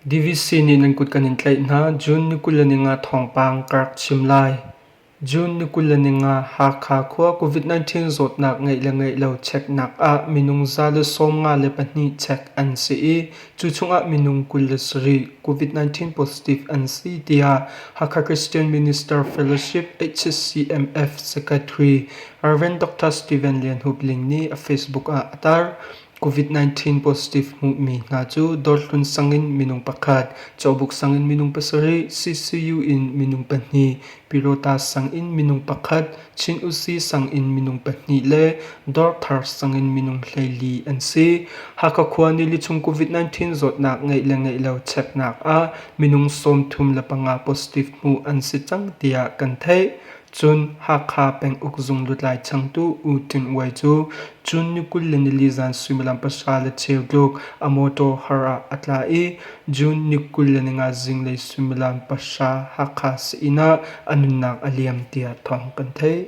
DVC nih nan kut kan in tlaih hna. June ni 25 thawngpang ka rak chim lai. June ni 25 Hakha khua COVID-19 zawtnak ngeih le ngeih lo checknak ah minung 152 check an si i cu chungah minung 27 COVID-19 positive an si tiah Hakha Christian Minister Fellowship HCMF Secretary Rev. Dr. Steven Lian Hup Ling nih a Facebook ah a tar. COVID-19 positive hmuhmi hna cu Dawrhlun sang in minung pakhat, Cawbuk sang in minung pasarih, CCU in minung pahnih, Pyirota sang in minung pakhat, Chin Usi sang in minung pahnih le Dawrthar sang in minung 14 an si. Hakha khua nili chung COVID-19 zawtnak ngeih le ngeih lo cheknak ah minung 35 positive hmuh an si cang tiah kan theih. Cun Hakha penguk zung lutlai changtu U Tin Uai cu June ni 24 zan suimilam 9:15 tluk a mawṭaw har ah a tla i June ni 25 zinglei suimilam pahra Hakha sii-inn ah a nunnak a liam tiah thawng kan theih.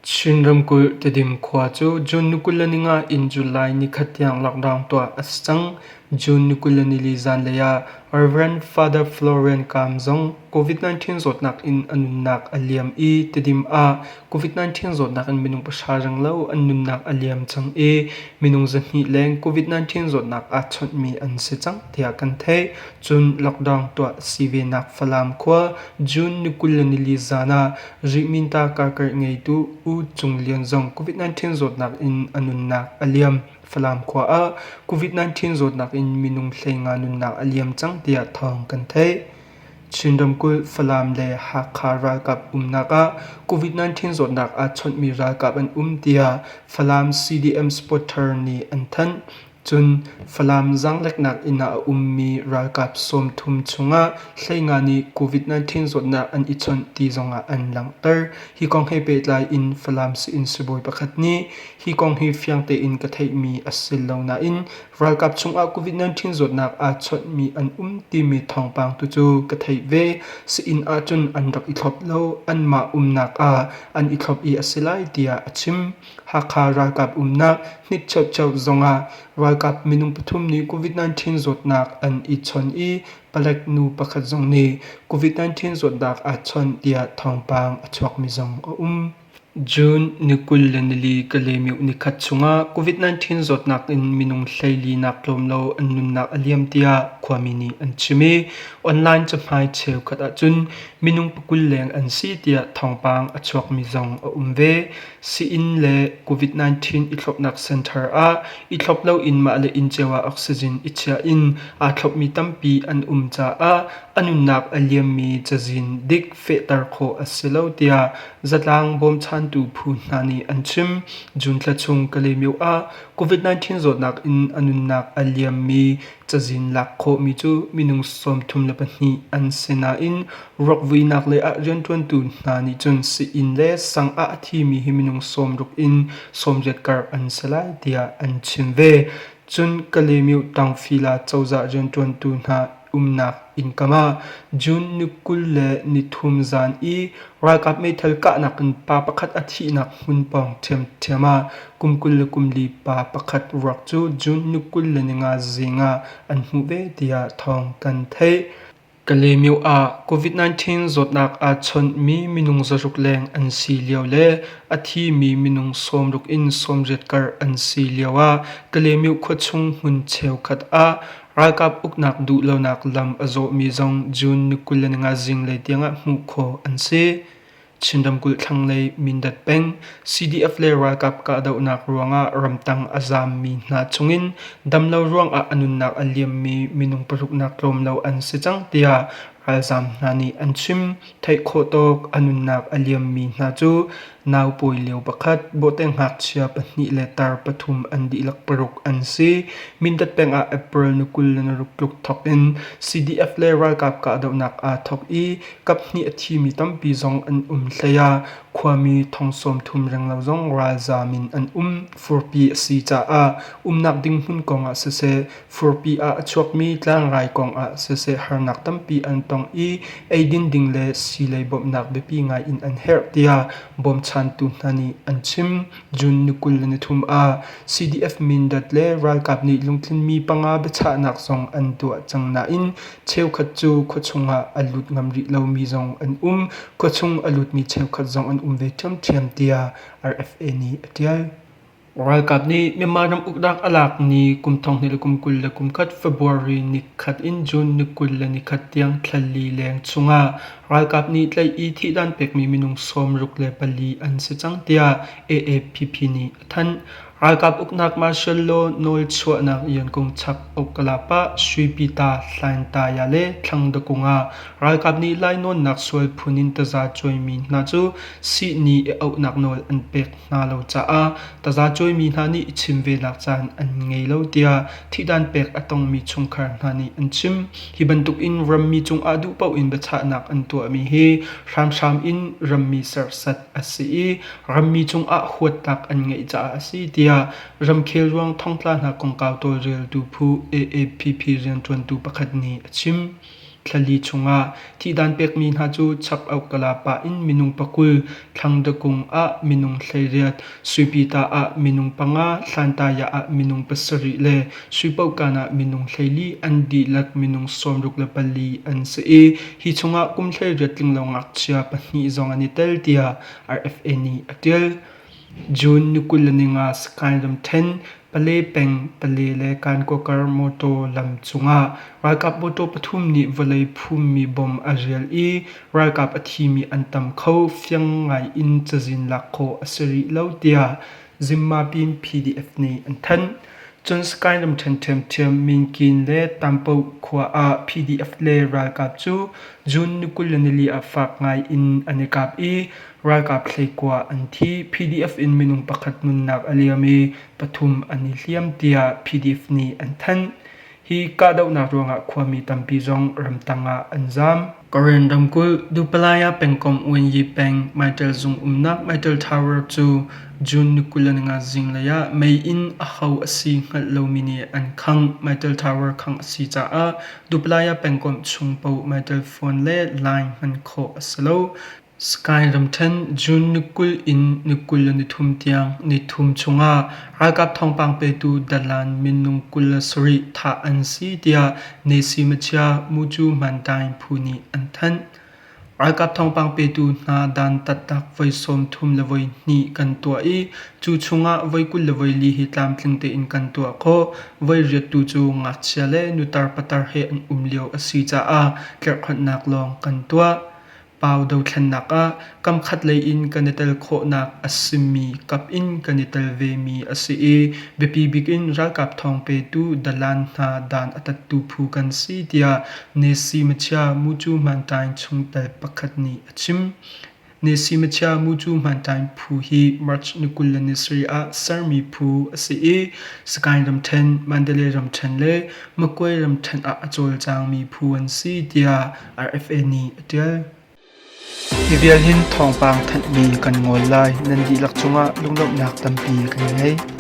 Chin ramkulh Tedim khua cu June ni 25 in July nikhat tiang lockdown tuah a si cang. June ni 24 zanlei ah Rev. Father Florian Kaam zong COVID-19 zawtnak in a nunnak a liam i Tedim ah COVID-19 zawtnak in minung pahra renglo an nunnak a liam cang i minung 200 leng COVID-19 zawtnak aa chawnhmi an si cang tiah kan theih. Cun lockdown tuah si venak Falam khua June ni 24 zan ah Rihminta karkarh ngeitu U Cung Lian zong COVID-19 zawtnak in a nunnak a liam. Falam khua ah COVID-19 zawtnak in minung 15 nunnak a liam cang tiah thawng kan theih. Chin ramkulh Falam le Hakha ralkap umnak ah COVID-19 zawtnak aa chawnhmi ralkap an um tiah Falam CDM supporter nih an thanh. Cun Falam zaangleknak inn ah a ummi ralkap 30 chungah 15 nih COVID-19 zawtnak an i chawnh ti zongah an langhter. Hi kong he pehtlai in Falam sii-inn sibawi pakhat nih Hi kong hi fiang tein ka theihmi a si lo nain ralkap chungah COVID-19 zawtnak aa chawnhmi an um timi thawngpang tu cu ka theih ve. Sii-inn ahcun an rak i thlop lo, anmah umnak ah an i thlop i a si lai tiah a chim. Hakha ralkap umnak hnitcheucheu zongah ralkap minung pathum nih COVID-19 zawtnak an i chawn i palek nu pakhat zong nih COVID-19 zawtnak aa chawnh tiah thawngpang a chuakmi zong a um. June ni 24 Kalaymyo nikhat chungah COVID-19 zawtnak in minung 14 nak tlawm lo an nunnak a liam tiah khuami nih an chim i online cahmai cheukhat ahcun minung pakul leng an si tiah thawngpang a chuakmi zong a um ve. Sii-inn le COVID-19 i thlopnak center ah i thlop loin mah le inn cio ah oxygen i chiah in aa thlopmi tampi an um caah a nunnak a liammi cazin dik fehter khawh a si lo tiah zatlang bawmchantu phu hna nih an chim. June thla chung Kalaymyo ah COVID-19 zawtnak in a nunnak a liammi cazin lak khawhmi cu minung 34 an si nain ruakvuinak lei ah rianṭuantu hna nih cun sii-inn le sang ah a thimi hi minung 60 in 80 kar an si lai tiah an chim ve. Cun Kalaymyo Tangfila cozah rianṭuantu hna umnak innkam ah June ni 23 zan i ralkap meithal kahnak in pa pakhat a thihnak hmun pawng ṭhiamṭhiam ah kum 24 pa pakhat ruak cu June ni 25 zing ah an hmuh ve tiah thawng kan theih. Kalaymyo ah COVID-19 zawtnak aa chawnhmi minung 600 leng an si lio le a thimi minung 60 in 80 kar an si lio ah Kalaymyo khuachung hmun cheukhat ah ralkap uknak duhlonak lam a zawhmi zong June ni 25 zinglei tiangah hmuh khawh an si. Chin ramkulh thlanglei Mindat peng CDF le ralkap kahdohnak ruangah ramtang a zaammi hna chungin damlo ruangah a nunnak a liammi minung paruknak tlawm lo an si cang tiah ralzaam hna nih an chim. Theih khawh tawk a nunnak a liammi hna cu nau pawi lio pakhat, bawhte ngakchia pahnih le tar pathum an dihlak paruk an si. Mindat peng ah April ni 26 tluk thawk in CDF le ralkap kahdohnak aa thawk i Kaphnih a thimi tampi zong an um hlei ah khuami thong 30 renglo zong ralzaam in an um. Furpi a si caah umnak ding hmun kong ah siseh, furpi ah a chuakmi tlangrai kong ah siseh harnak tampi an tong. tong i eidin ding le siilei bawmhnak biapi ngai in an herh tiah bawmchantu hna nih an chim. June ni 23 ah CDF Mindat le ralkap nih lungtlinmi panga biachahnak zong an tuah cang nain cheukhat cu khuachung ah a lut ngam rih lomi zong an um. Khuachung a lutmi cheukhat zong an um ve ṭhiamṭhiam tiah RFA nih a ṭial. Ralkap nih Myanmar ram uknak a lak ni kum 2021 February nikhat in June ni 21 tiang thlali leng chungah ralkap nih tlaih i thihdan pekmi minung 64 an si cang tiah AAPP nih a thanh. Ralkap uknak martial law nawl chuahnak Yangon chak Okkalapa, Suipita, Hlaintaya le Thlangdakung ah ralkap nih lainawnnak sual phun in taza cuaimi hna cu sihni i auhnak nawl an pek hna lo caah tazacuaimi hna nih i chim venak caan an ngei lo tiah thihdan pek a tongmi chungkhar hna nih an chim. Hi bantuk in rammi cungah duh paoh in biachahnak an tuahmi hi hramhram in rammi serhsat a si i rammi cungah huatnak an ngeih caah a si tiah ramkhel ruang thongtla hna kongkau tawlreltu phu AAPP rianṭuantu pakhat nih a chim. Thlali chungah thihdan pekmi hna cu chak Aukkala pah in minung pakul, Thlangdakung ah minung 18, Suipita ah minung panga, Hlantaya ah minung pasarih le Suipohkan ah minung 14 an dihlak minung 64 an si i hi chungah kum 18 tlinglo ngakchia pahnih zong an i tel tiah RFA nih a ṭial. June ni 25 Sakaing ramṭhen Pale peng Pale le Kankokar mawṭaw lam cungah ralkap mawṭaw pathum nih vawlei phummi bom a rial i ralkap a thimi an tam kho, fiang ngai in cazin lak khawh a si rih lo tiah Zimmapin PDF nih an thanh. Cun Sakaing ramṭhen ṭhiamṭhiam Minkin le Tampo khua ah PDF le ralkap cu June ni 24 ah fak ngai in an i kap i Ralkap hleikua an thi. PDF in minung pakhat nunnak a liam i pathum an i hliam tiah PDF nih an thanh. Hi kahdohnak ruangah khuami tampi zong ramtang ah an zaam. Karen ramkulh Dupalaya pengkomh Wenyi peng Mytel zung umnak Mytel Tower cu June ni 25 zinglei ah mei in aho a si hngalh lomi nih an khangh. Mytel Tower khangh a si caah Dupalaya pengkomh chung paoh Mytel phone le line hman khawh a si lo. Sky ramṭhen June ni 20 in ni 23 tiang nithum chungah ralkap thawngpang petu dalan minung 27 thah an si tiah Nesimacha Mucu Mandaing phu nih an thanh. Ralkap thawngpang petu hna dantatnak voi 32 kan tuah i cu chungah voi 24 hi tlamtling tein kan tuah khawh. Voi riat tu cu ngakchia le nutar patar he an um lio a si caah tlerhkhonhnak lawng kan tuah. Pau dothlennak ah kamkhat lei in kan i tel khawhnak a simi kap in kan i tel vemi a si i biapi bik in ralkap thawng petu dalan hna dan a tattu phu kan si tiah Nesimachia Mucu Hmantain chungtel pakhat nih a chim. Nesimachia Mucu Hmantain phu hi March ni 27 ah sermi phu a si i Sagaing ramṭhen, Mandalay ramṭhen le Magway ramṭhen ah a cawlcangmi phu an si tiah RFA nih a ṭial. Hi vial hin thawngpang thanhmi kan ngol lai. Nan dihlak cungah lunglawmhnak tampi kan ngei.